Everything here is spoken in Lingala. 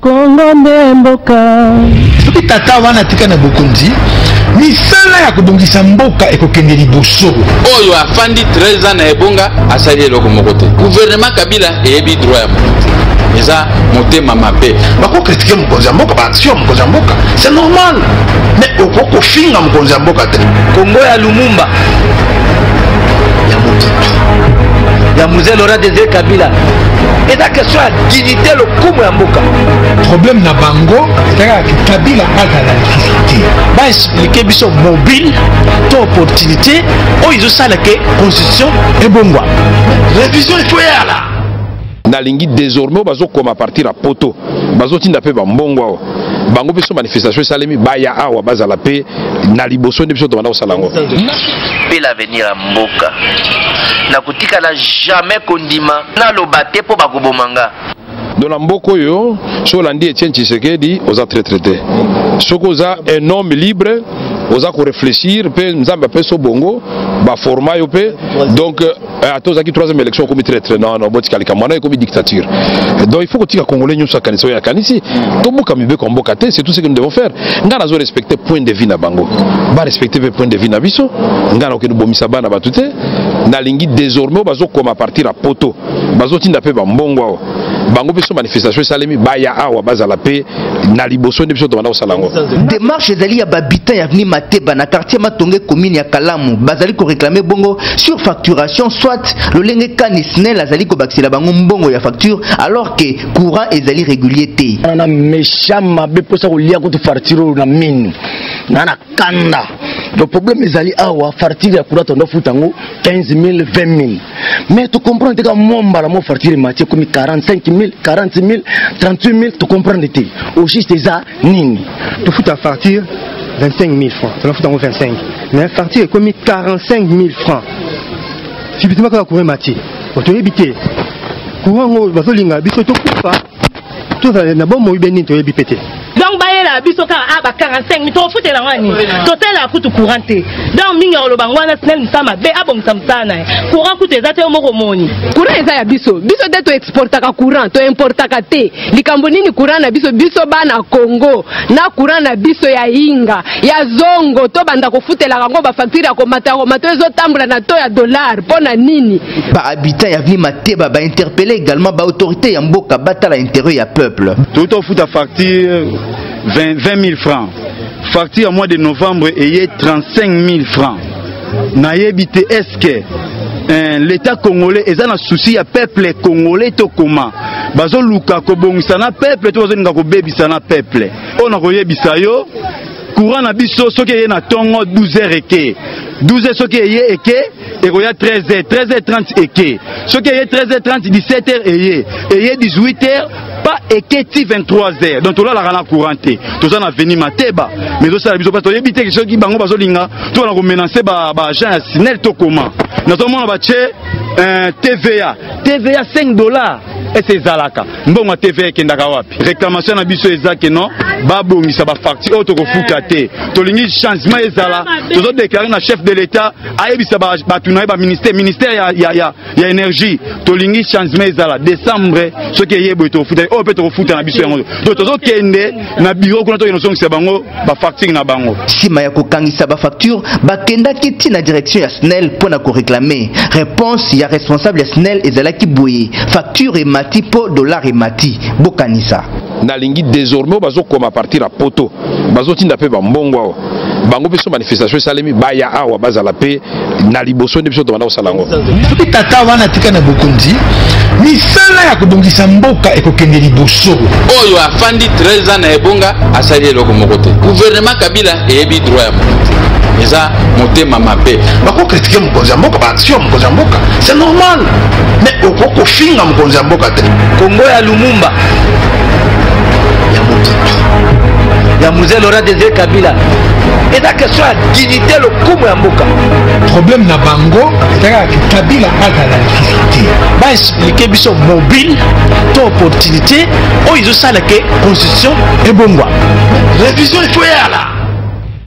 Kongo nde mboka. Soki tata wana atika na bokonzi, misala ya kobongisa mboka ekokende liboso. Oyo afandi 13 ans na ebonga asali eloko moko te. Gouvernement Kabila eyebi droit ya moto te. Eza motema mabe. Bako critiquer mokonzi ya mboka, ba action ya mokonzi ya mboka, c'est normal. Mais okoki kofinga mokonzi ya mboka te. Kongo ya Lumumba, ya Mobutu, ya Mzee Laurent Désiré Kabila, eza question ya dignité, lokumu ya mboka. Problème na bango ezalaka Kabila azala lisusu te. Ba expliquer biso mobile to opportunité oyo ezosala ke constitution ebongwa. Révision il faut eyala. Nalingi désormais bazokoma partir ya poto, bazotinda mpe bambongo awa, bango mpe so manifestation esalemi, baya awa, bazala mpe na liboso nde biso tobanda kosala yango. Mpe l'avenir ya mboka, nakotikala jamais kondima naloba te mpo bakoboma nga. Donc na mboka oyo, so olandi Etienne Tshisekedi, oza traître te. Soki oza un homme libre, oza korefléchir mpe Nzambe apesi bongo baforma yo mpe. Donc ata ozalaki troisième élection, okomi traître? Non, non, botika likambo wana, ekomi dictature. Donc il faut kotika Congolais nyonso akanisi oyo akanisi. Tobuka mibeko ya mboka te, c'est tout ce que nous devons faire. Ngai nazo respecter point de vue na bango, barespecte mpe point de vue na biso. Ngai nakokende bomisa bana bato te. Nalingi désormais bazokoma partir ya poto, bazotinda mpe bambongo awa, bango mpe so manifestation esalemi, baya awa, bazala mpe na liboso nde biso tobanda kosala yango. Démarche ezali ya bahabitant ya avenue Mateba na quartier Matonge, commune ya Kalamu. Bazali koréclamer bongo surfacturation, soit lolenge kani SNEL azali kobakisela bango mbongo ya facture alors que courant ezali régulier te. Na méchant mabe, mposa kolia kutu facture oyo na minu na kanda. Donc problème ezali awa, facture ya courant tondofuta yango 15 000, 20 000, mais tocomprendre te ka mwa mbala mo facture emati, ekomi 45 000, 40 000, 38 000. Tocomprendre te au juste eza nini. Tofuta facture 25 000 francs, tonafuta yango 25, mais facture ekomi 45 000 francs subitement kaka. Courant emati, toyebi te courant yango bazolinga biso tokufa, tozala na bomoi be nini, toyebi mpe te. Donc bayela biso kaka a ba 45 000, tofutela ngo nini? Tosalelaka kutu courant te. Donc mingi ya koloba ngo wana, SNEL mosala mabe, abongisa mosala na ye. Courant kutu eza te, yo moko omoni. Courant eza ya biso, biso te toexportaka courant, toimportaka te. Likambo nini? Courant na biso, biso bana Congo, na courant na biso ya Inga ya Zongo, tobanda kofutelaka yango bafacture ya komata, ya komata, ezotambola na to ya dollar, mpo na nini? Bahabitant ya avenue Mateba bainterpeller également baautorité ya mboka batala intérêt ya peuple. Toyuta kofuta facture 20 000 francs. Facture ya mois de novembre eye 35 000 francs. Nayebi te, est-ce que l'État congolais eza na souci ya peuple congolais to koma bazoluka kobongisa na peuple to bazolinga kobebisa na peuple? Oyo nakoyebisa yo, courant na biso soki eye na ntongo 12 heures, eke 12 heures, soki eye eke ekoya 13 heures, 13 heures 30 eke, soki eye 13 heures 30, 17 heures eye, eye 18 heures pa eke ti 23 heures. Donc tolalaka na courant te. Toza na avenue Mateba, mais ezosala biso mpasi. Toyebi te soki bango bazolinga tobana komenacer baagent ya SNEL to koma. Nazomona batie TVA, TVA 5 $. Ese ezalaka mbongo ya TVA ekendaka wapi? Réclamation na biso eza ke non, babongisa bafacture oyo tokofuta te. Tolingi changement ezala. Tozodéclarer na chef de l'État ayebisa bato na ye, baministère, ministère ya énergie, tolingi changement ezala. Décembre soki eye boye, tokofuta oyo mpe tokofuta na biso yango. Donc tozokende na bureau kuna, tokende kozongisa bango bafacture na bango. Nsima ya kokangisa bafacture, bakendaki ti na direction ya SNEL mpo na koréclamer. Réponse ya responsable ya SNEL ezalaki boye: facture emati mpo dollar emati. Bokanisa. Nalingi désormais bazokoma partir ya poto, bazotinda mpe bambongo awa, bango mpe so manifestation esalemi, baya awa, bazala mpe na liboso nde biso tobanda kosala yango. Soki tata wana atika na bokonzi, misala ya kobongisa mboka ekokende liboso. Oyo afandi 13 ans na ebonga asali eloko moko te. Gouvernement Kabila eyebi droit ya moto te. Eza motema mabe. Bakocritiquer mokonzi ya mboka, baaction ya mokonzi ya mboka, c'est normal, mais okoki kofinga mokonzi ya mboka te. Kongo ya Lumumba, ya Mobutu, ya Mzee Laurent Désiré Kabila, eza question ya dignité, lokumu ya mboka. Problème na bango ezalaka Kabila azala lisusu te. Baexpliquer biso mobile to opportunité oyo ezosala ke constitution ebongwa. Révision il faut eyala.